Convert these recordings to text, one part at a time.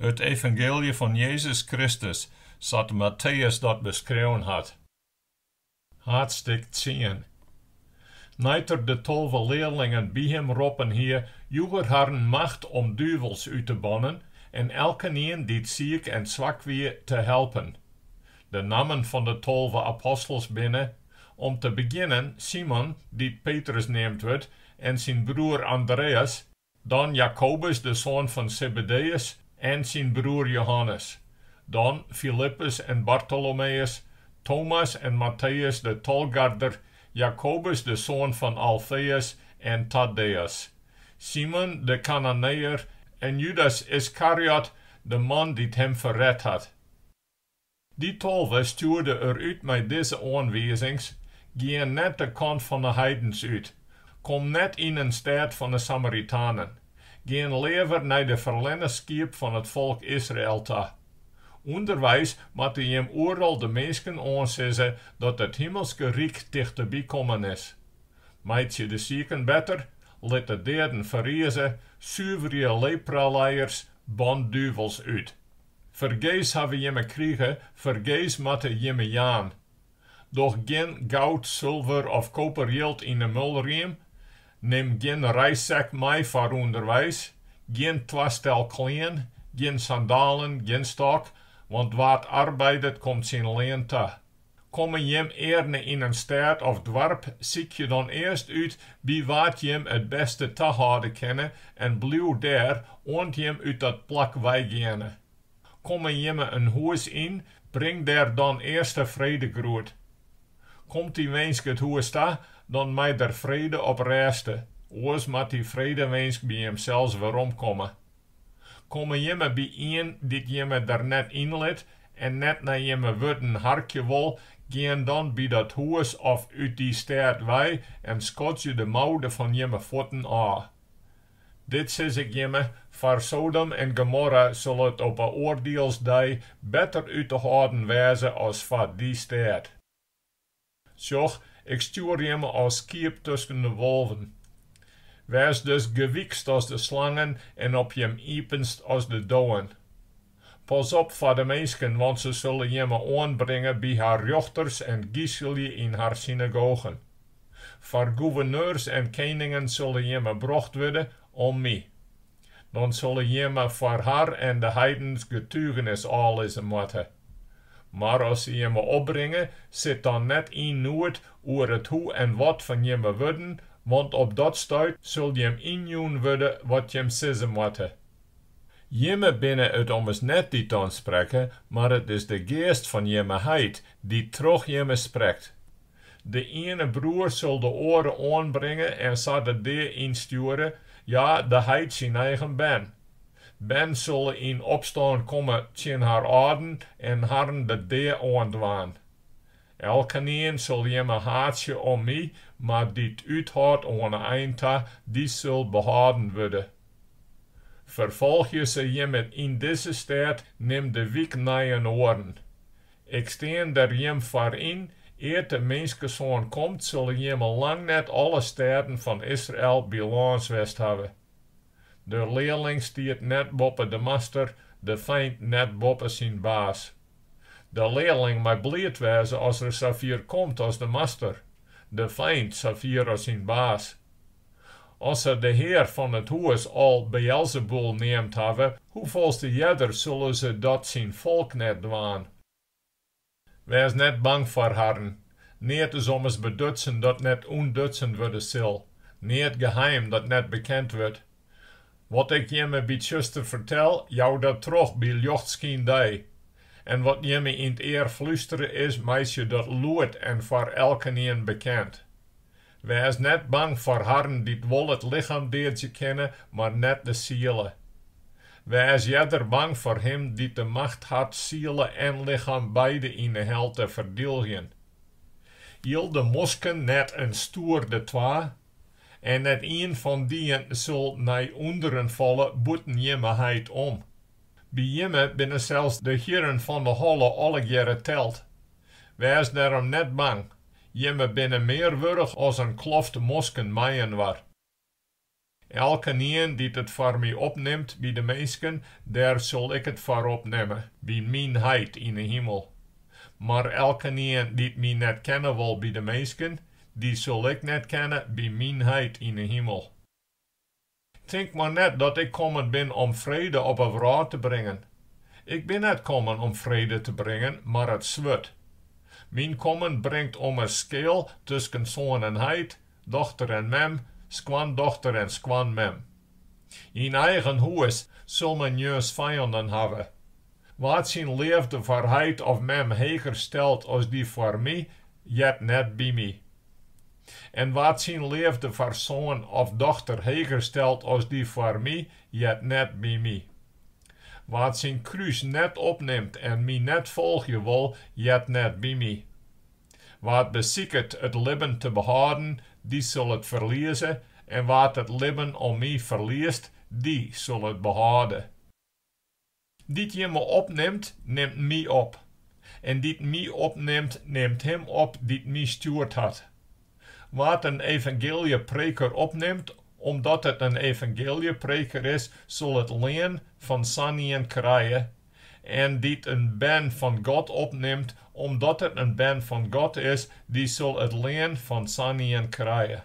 It evangeelje fan Jezus Kristus sa't Matteüs dat beskreaun hat. Haadstik tsien. Nei't er de 12 learlingen by him roppen hie, joech er harren macht om duvels út te bannen en elkenien dy't siik en swak wie te helpen. De nammen fan de 12 apostels binne, om te begjinnen Simon, dy't Petrus neamd wurdt, en syn broer Andreas, dan Jakobus de soan fan Sebedeüs en syn broer Johannes, dan Filippus en Bartolomeüs, Tomas en Matteüs de tolgarder, Jakobus de soan fan Alfeüs en Taddeüs, Simon de Kananeeër en Judas Iskariot, de man dy't him ferret hat. Dy 12 stjoerde er út mei dizze oanwizings, Gean net de kant fan 'e heidens út, kom net yn in stêd fan 'e Samaritanen. Gean leaver nei de ferlerne skiep fan it folk Israel ta. Underweis moatte jim oeral de minsken oansizze dat it himelske ryk tichteby kommen is. Meitsje de siken better, lit de deaden ferrize, suverje lepralijers, ban duvels út. Fergees hawwe jimme krige, fergees moatte jimme jaan. Doch gjin goud, sulver of koperjild yn 'e mulriem, nim gjin reissek mei foar ûnderweis, gjin twastel klean, gjin sandalen, gjin stôk, want wa't arbeidet komt syn lean ta. Komme jim earne yn in stêd of doarp, sykje dan earst út by wa't jim it bêste tahâlde kinne en bliuw dêr oant jim út dat plak weigeane. Komme jimme in hûs yn, bring dêr dan earst de fredegroet. Komt dy winsk it hûs ta, dan mei der frede op rêste, oars moat dy fredewinsk by jimsels weromkomme. Komme jimme by ien dy't jimme der net yn lit en net nei jimme wurden harkje wol, gean dan by dat hûs of út dy stêd wei en skodzje de moude fan jimme fuotten ôf. Dit sis ik jimme, foar Sodom en Gomorra sil it op 'e oardielsdei better út te hâlden wêze as foar dy stêd. Sjoch, ik stjoer jimme as skiep tusken de wolven. Wês dus gewykst as de slangen en op jim iepenst as de dowen. Pas op foar de minsken, want se sille jimme oanbringe by har rjochters en giselje yn har synagogen. Foar gûverneurs en keningen sille jimme brocht wurde om my. Dan sille jimme foar har en de heidens getugenis ôflizze moatte. Mar as se jimme opbringe, sit dan net yn noed oer it hoe en wat fan jimme wurden, want op dat stuit sil jim ynjûn wurde wat jim sizze moatte. Jimme binne it ommers net dy't dan sprekke, mar it is de Geast fan jimme Heit dy't troch jimme sprekt. De iene broer sil de oare oanbringe en sa de dea ynstjoere, ja, de heit syn eigen bern. Bern sille yn opstân komme tsjin har âlden en harren de dea oandwaan. Elkenien sil jimme haatsje om my, mar dy't úthâldt oan 'e ein ta, dy sil behâlden wurde. Ferfolgje se jimme yn dizze stêd, nim de wyk nei in oaren. Ik stean der jim foar yn, ear't de Minskesoan komt, sille jimme lang net alle stêden fan Israel bylâns west hawwe. De learling stiet net boppe de master, de feint net boppe syn baas. De learling mei bliid wêze as er safier komt as de master, de feint safier as syn baas. As se de hear fan it hûs al Beëlzebûl neamd hawwe, hoefolste earder sille se dat syn folk net dwaan? Wês net bang foar harren. Neat is ommers bedutsen dat net ûntdutsen wurde sil, neat geheim dat net bekend wurdt. Wat ik jimme by tsjuster fertel, jou dat troch by ljochtskyndei. En wat jimme yn 't ear flústere is, meitsje dat lûd en foar elkenien bekend. Wês net bang foar harren dy't wol it lichem deadzje kinne, mar net de siele. Wês earder bang foar him dy't de macht hat siele en lichem beide yn 'e hel te ferdylgjen. Jilde mosken net in stoer de twa? En net ien fan dyen sil nei ûnderen falle bûten jimme heit om. By jimme binne sels de hierren fan de holle allegearre teld. Wês dêrom net bang, jimme binne mear wurdich as in kloft mosken mei-inoar. Elkenien dy't it foar my opnimt by de minsken, dêr sil ik it foar opnimme by myn Heit yn 'e himel. Mar elkenien dy't my net kenne wol by de minsken, dy sil ik net kenne by myn Heit yn 'e himel. Tink mar net dat ik kommen bin om frede op 'e wrâld te bringen. Ik bin net kommen om frede te bringen, mar it swurd. Myn kommen bringt ommers skeel tusken soan en heit, dochter en mem, skoandochter en skoanmem. Yn eigen hûs sil men jins fijannen hawwe. Wa't syn leafde foar heit of mem heger stelt as dy foar my, heart net by my. En wa't syn leafde foar soan of dochter heger stelt as dy foar my, heart net by my. Wa't syn krús net opnimt en my net folgje wol, heart net by my. Wa't besiket it libben te behâlden, dy sil it ferlieze, en wa't it libben om my ferliest, dy sil it behâlde. Dy't jimme opnimt, nimt my op. En dy't my opnimt, nimt him op dy't my stjoerd hat. Wa't in evangeeljepreker opnimt, omdat it in evangeeljepreker is, sil it lean fan sa'nien krije, en dy't in bern fan God opnimt, omdat it in bern fan God is, dy sil it lean fan sa'nien krije.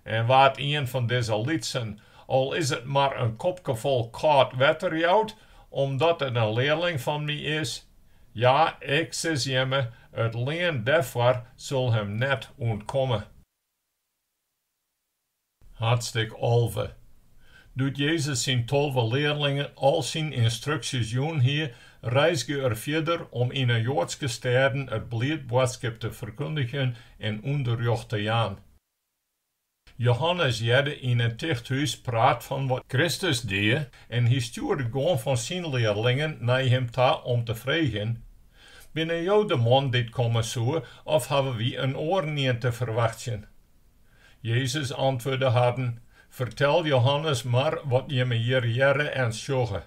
En wa't ien fan dizze lytsen, al is it mar in kopkefol kâld wetter jout, omdat it in learling fan my is, ja, ik sis jimme, it lean dêrfoar sil him net ûntkomme. Haadstik 11. Doe't Jezus syn 12 learlingen al syn ynstruksjes jûn hie, reizge er fierder om yn 'e Joadske stêden it bliid boadskip te ferkundigjen en ûnderrjocht te jaan. Johannes hearde yn it tichthús praat fan wat Kristus die en hy stjoerde guon fan syn learlingen nei him ta om te freegjen, Binne jo de man dy't komme soe, of hawwe wy in oarenien te ferwachtsjen? Jezus antwurde harren, Fertel Johannes mar wat jimme hjir hearre en sjogge.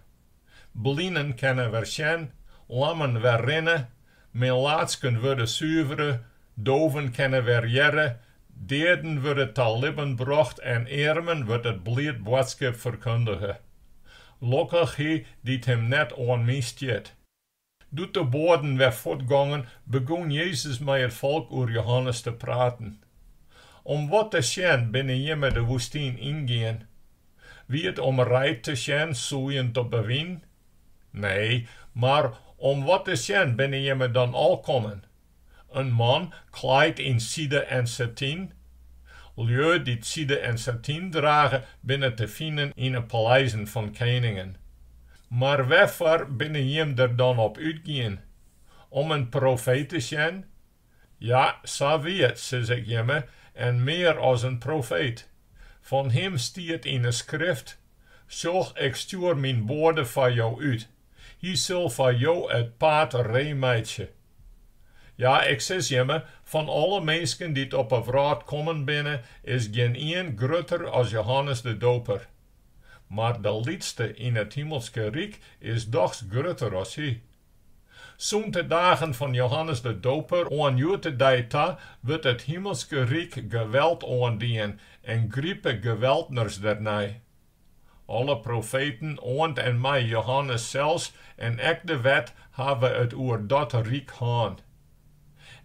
Blinen kinne wer sjen, lammen wer rinne, melaatsken wurde suvere, doven kinne wer hearre, deaden wurde ta libben brocht en earmen wurdt it bliid boadskip ferkundige. Lokkich hy dy't him net oan my stjit. Doe't de boaden wer fuortgongen, begûn Jezus mei it folk oer Johannes te praten. Om wat te sjen binne jimme de woestyn yngien? Wie it om reid te sjen soeiend op 'e wyn? Nee, mar om wat te sjen binne jimme dan al kommen? In man klaaid yn side en satyn? Lju dy't side en satyn drage binne te finen yn 'e paleizen fan keningen. Mar wêrfoar binne jim der dan op útgien? Om in profeet te sjen? Ja, sa wie it, sis ik jimme, en mear as in profeet. Fan him stiet yn 'e Skrift, Sjoch, ik stjoer myn boade foar jo út. Hy sil foar jo it paad ree meitsje. Ja, ik sis jimme, fan alle minsken dy't op 'e wrâld kommen binne, is gjinien grutter as Johannes de Doper. Mar de lytste yn it himelske ryk is dochs grutter as hy. Sûnt de dagen fan Johannes de Doper oan hjoed-de-dei ta wurdt it himelske ryk geweld oandien en gripe geweldners dernei. Alle profeten oant en mei Johannes sels en ek de wet hawwe it oer dat ryk hân.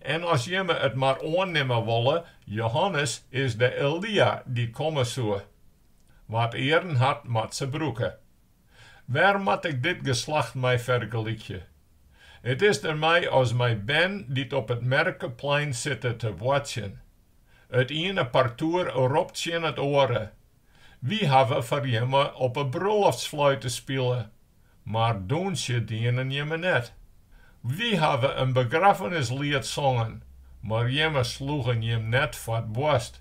En as jimme it mar oannimme wolle, Johannes is de Elia dy't komme soe. Wa't earen hat, moat se brûke. Wêr moat ik dit geslacht mei fergelykje? It is dermei as mei bern dy't op it merkeplein sitte te boartsjen. It iene partoer ropt tsjin it oare, Wy hawwe foar jimme op 'e brulloftsfluite spile, mar dûnsje dienen jimme net. Wy hawwe in begraffenisliet songen, mar jimme sloegen jim net foar 't boarst.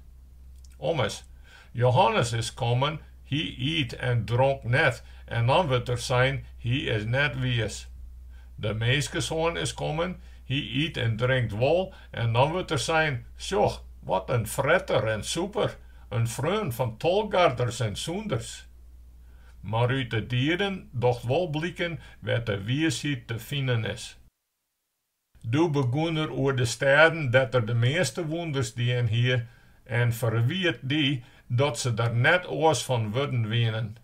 Ommers, Johannes is kommen, hy iet en dronk net en dan wurdt der sein, hy is net wiis. De Minskesoan is kommen, hy yt en drinkt wol en dan wurdt der sein, sjoch, wat in fretter en sûper, in freon fan tolgarders en sûnders. Mar út de dieden docht wol bliken wêr't de wiisheid te finen is. Doe begûn er oer de stêden dêr't er de measte wûnders dien hie en ferwiet dy dat se der net oars fan wurden wienen.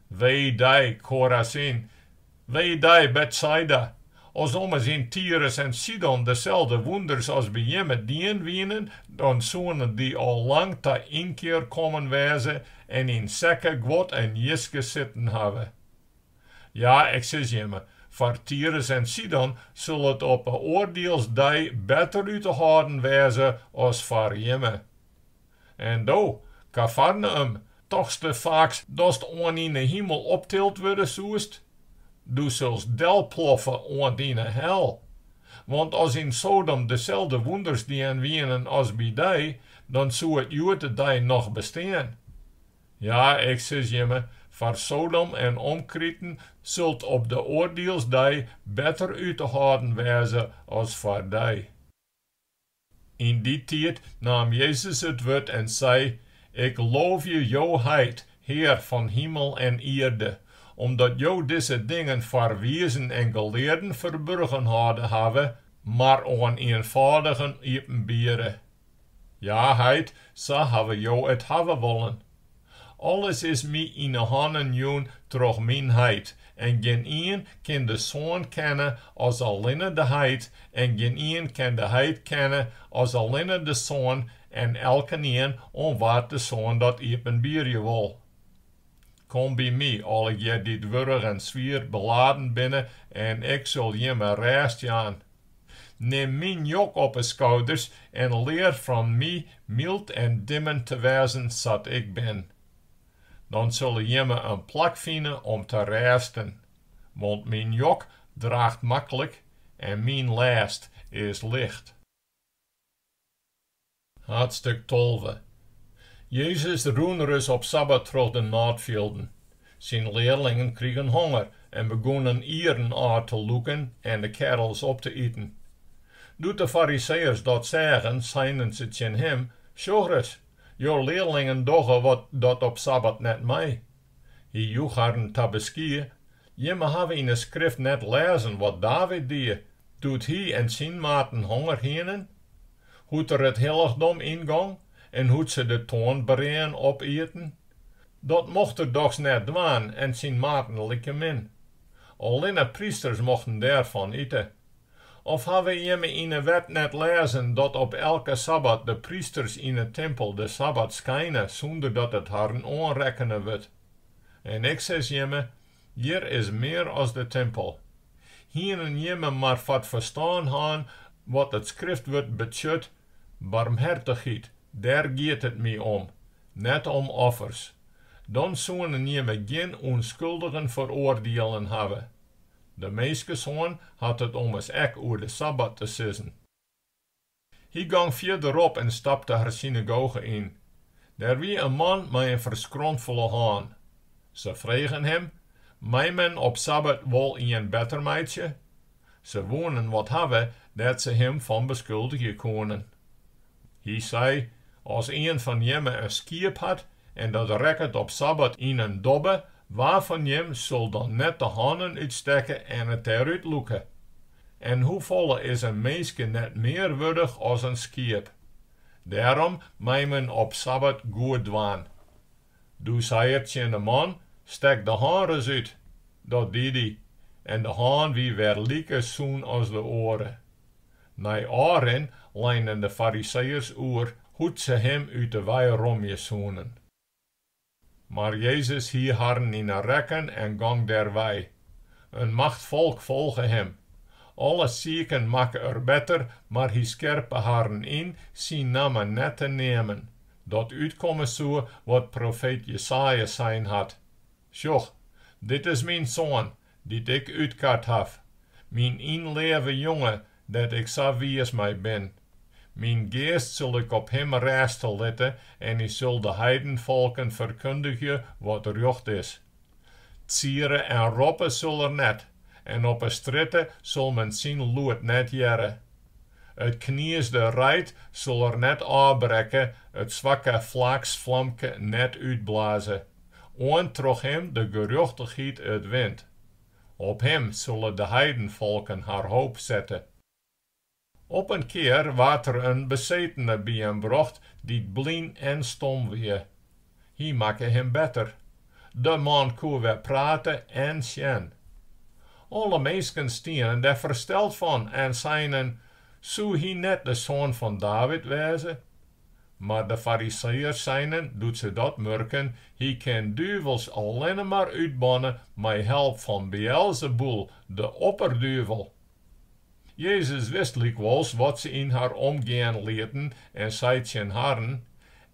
Wee dy, Korazyn! Wee dy, Betsaida! As ommers yn Tyrus en Sidon deselde wûnders as by jimme dien wienen, dan soenen dy al lang ta ynkear kommen wêze en yn sekkeguod en jiske sitten hawwe. Ja, ik sis jimme, foar Tyrus en Sidon sil it op 'e oardielsdei better út te hâlden wêze as foar jimme. En do, Kafarnaüm, tochtste faaks datst oant yn 'e himel optild wurde soest? Do silst delploffe oant yn 'e hel. Want as yn Sodom deselde wûnders dien wienen as by dy, dan soe it hjoed-de-dei noch bestean. Ja, ik sis jimme, foar Sodom en omkriten sil 't op de oardielsdei better út te hâlden wêze as foar dy. Yn dy tiid naam Jezus it wurd en sei, Ik loovje Jo, Heit, Hear fan himel en ierde, omdat Jo dizze dingen foar wizen en gelearden ferburgen hâlde hawwe, mar oan ienfâldigen iepenbiere. Ja, Heit, sa hawwe Jo it hawwe wollen. Alles is my yn 'e hannen jûn troch myn Heit, en gjinien kin de Soan kenne as allinne de Heit, en gjinien kin de Heit kenne as allinne de Soan en elkenien oan wa't de Soan dat iepenbierje wol. Kom by my, allegear dy't wurch en swier beladen binne, en ik sil jimme rêst jaan. Nim myn jok op 'e skouders en lear fan my myld en dimmen te wêzen sa't ik bin. Dan sille jimme in plak fine om te rêsten, want myn jok draacht maklik en myn lêst is licht. Haadstik 12. Jezus rûn ris op sabbat troch de nôtfjilden. Syn learlingen krigen honger en begûnen ieren ôf te lûken en de kerrels op te iten. Doe't de Fariseeërs dat seagen, seinen se tsjin him, Sjoch ris, jo learlingen dogge wat dat op sabbat net mei. Hy joech harren ta beskie, Jimme hawwe yn 'e Skrift net lêzen wat David die, doe't hy en syn maten honger hienen? Hoe't er it hillichdom yngong en hoe't se de toanbreaën opieten? Dat mocht er dochs net dwaan en syn maten likemin. Allinne prysters mochten dêrfan ite. Of hawwe jimme yn 'e wet net lêzen dat op elke sabbat de prysters yn 'e timpel de sabbat skeine sûnder dat it harren oanrekkene wurdt? En ik sis jimme, Hjir is mear as de timpel. Hienen jimme mar foar 't ferstân hân wat it skriftwurd betsjut, Barmhertichheid, dêr giet it my om, net om offers. Dan soenen jimme gjin ûnskuldigen feroardielen hawwe. De Minskesoan hat it ommers ek oer de sabbat te sizzen. Hy gong fierderop en stapte har synagoge yn. Dêr wie in man mei in ferskrontfele hân. Se fregen him, Mei men op sabbat wol ien better meitsje? Se woenen wat hawwe dêr't se him fan beskuldigje koenen. Hy sei, As ien fan jimme in skiep hat en dat rekket op sabbat yn in dobbe, wa fan jim sil dan net de hannen útstekke en it dêrút lûke? En hoefolle is in minske net mear wurdich as in skiep? Dêrom mei men op sabbat goed dwaan. Doe sei er tsjin de man, Stek de hân ris út. Dat die dy, en de hân wie wer like sûn as de oare. Nei ôfrin leinen de Fariseeërs oer hoe't se him út 'e wei romje soenen. Mar Jezus hie harren yn 'e rekken en gong dêrwei. In macht folk folge him. Alle siken makke er better, mar hy skerpe harren yn syn namme net te neamen, dat útkomme soe wat profeet Jesaja sein hat, Sjoch, dit is myn soan, dy't ik útkard haw, myn ynleave jonge, dêr't ik sa wiis mei bin. Myn geast sil ik op him rêste litte en hy sil de heidenfolken ferkundigje wat rjocht is. Tsiere en roppe sil er net, en op 'e strjitte sil men syn lûd net hearre. It kniesde reid sil er net ôfbrekke, it swakke flaaksflamke net útblaze, oant troch him de gerjochtichheid it wint. Op him sille de heidenfolken har hoop sette. Op in kear waard der in besetene by him brocht dy't blyn en stom wie. Hy makke him better. De man koe wer prate en sjen. Alle minsken stienen dêr fersteld fan en seinen, Soe hy net de soan fan David wêze? Mar de Fariseeërs seinen, doe't se dat murken, Hy kin duvels allinne mar útbanne mei help fan Beëlzebûl, de opperduvel. Jezus wist lykwols wat se yn har omgean lieten en sei tsjin harren,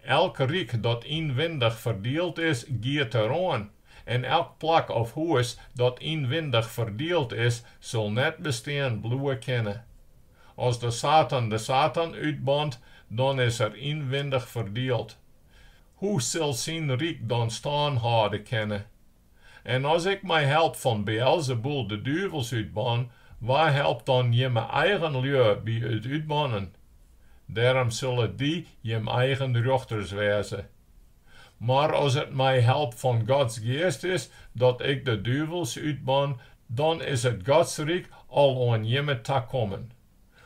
Elk ryk dat ynwindich ferdield is, giet teroan, en elk plak of hûs dat ynwindich ferdield is, sil net bestean bliuwe kinne. As de satan de satan útbant, dan is er ynwindich ferdield. Hoe sil syn ryk dan stân hâlde kinne? En as ik mei help fan Beëlzebûl de duvels útban, wa helpt dan jimme eigen lju by it útbannen? Dêrom sille dy jim eigen rjochters wêze. Mar as it mei help fan Gods Geast is dat ik de duvels útban, dan is it Godsryk al oan jimme takommen.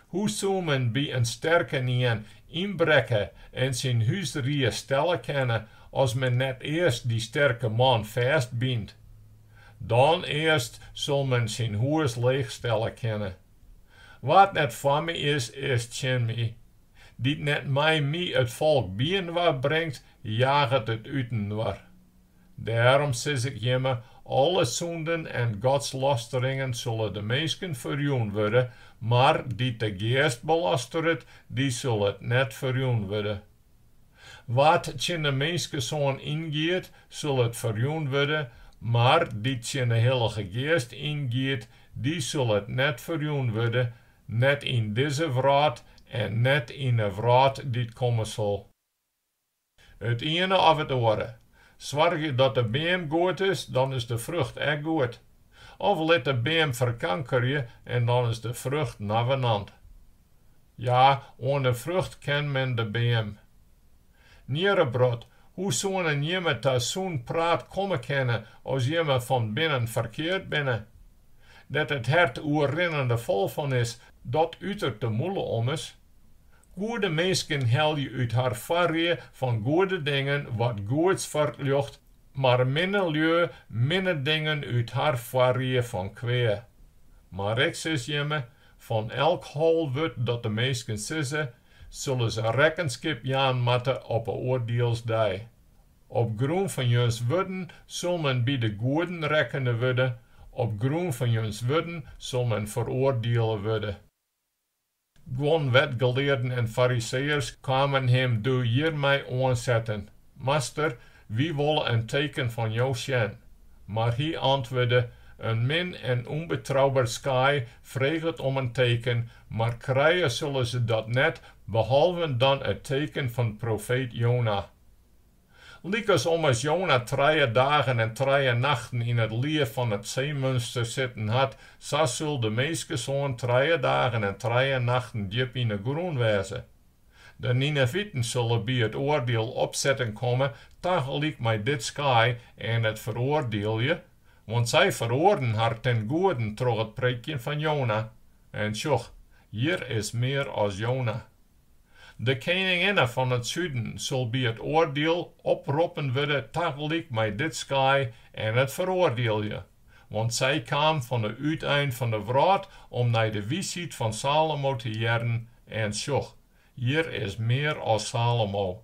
Hoe soe men by in sterkenien ynbrekke en syn húsrie stelle kinne as men net earst dy sterke man fêstbynt? Dan earst sil men syn hûs leechstelle kinne. Wa't net foar my is, is tsjin my. Dy't net mei my it folk byinoar bringt, jaget it útinoar. Dêrom sis ik jimme, alle sûnden en godslasteringen sille de minsken ferjûn wurde, mar dy't de Geast belasteret, dy sil it net ferjûn wurde. Wa't tsjin de Minskesoan yngiet, sil it ferjûn wurde, mar dy't tsjin de Hillige Geast yngiet, dy sil it net ferjûn wurde, net yn dizze wrâld en net yn 'e wrâld dy't komme sil. It iene of it oare. Soargje dat de beam goed is, dan is de frucht ek goed. Of lit de beam ferkankerje en dan is de frucht navenant. Ja, oan de frucht ken men de beam. Njirrebrot, hoe soenen jimme ta sûn praat komme kinne as jimme fan binnen ferkeard binne? Dêr't it hert oerrinnende fol fan is, dat uteret de mûle ommers. Goede minsken helje út har foarrie fan goede dingen wat goeds foar 't ljocht, mar minne lju minne dingen út har foarrie fan kwea. Mar ik sis jimme, fan elk hol wurd dat de minsken sizze, sille se rekkenskip jaan moatte op 'e oardielsdei. Op grûn fan juns wurden sil men by de goeden rekkene wurde, op grûn fan juns wurden sil men feroardiele wurde. Guon wetgelearden en Fariseeërs kamen him doe hjirmei oansetten, Master, wy wolle in teken fan Jo sjen. Mar hy antwurde, In min en ûnbetrouber skaai freget om in teken, mar krije sille se dat net, behalven dan it teken fan profeet Jona. Lykas ommers Jona trije dagen en trije nachten yn it liif fan it seemunster sitten hat, sa sil de Minskesoan trije dagen en trije nachten djip yn 'e grûn wêze. De Nineviten sille by it oardiel opsetten komme tagelyk mei dit skaai en it feroardielje, want sy feroaren har ten goeden troch it preekjen fan Jona. En sjoch, hjir is mear as Jona. De keninginne fan it suden sil by it oardiel oproppen wurde tagelyk mei dit skaai en it feroardielje, want sy kaam fan 'e útein fan 'e wrâld om nei de wysheid fan Salomo te hearren, en sjoch, hjir is mear as Salomo.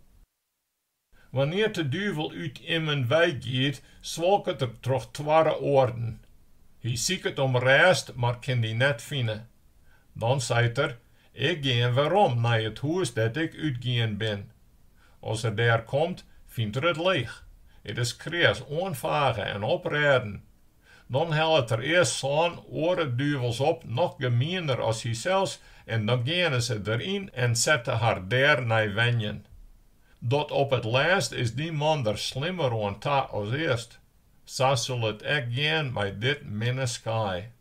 Wannear't de duvel út immen weigiet, swalket er troch toarre oarden. Hy siket om rêst, mar kin dy net fine. Dan seit er, Ik gean werom nei it hûs dêr't ik útgien bin. As er dêr komt, fynt er it leech. It is kreas oanfage en oprêden. Dan hellet er earst sân oare duvels op, noch gemiener as hysels, en dan geane se deryn en sette har dêr nei wenjen. Dat op it lêst is dy man der slimmer oan ta as earst. Sa sil it ek gean mei dit minne skaai.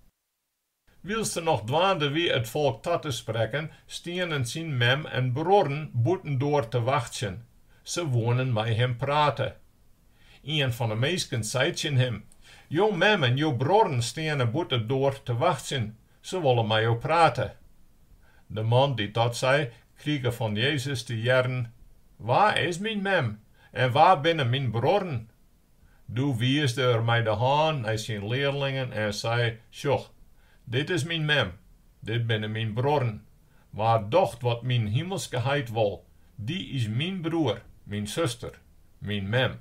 Wylst er noch dwaande wie it folk ta te sprekken, stienen syn mem en bruorren bûtendoar te wachtsjen. Se woenen mei him prate. Ien fan 'e minsken sei tsjin him, Jo mem en jo bruorren steane bûtendoar te wachtsjen, se wolle mei jo prate. De man dy't dat sei, krige fan Jezus te hearren, Wa is myn mem? En wa binne myn bruorren? Doe wiisde er mei de hân nei syn learlingen en sei, Sjoch, dit is myn mem, dit binne myn bruorren. Wa docht wat myn himelske Heit wol, dy is myn broer, myn suster, myn mem.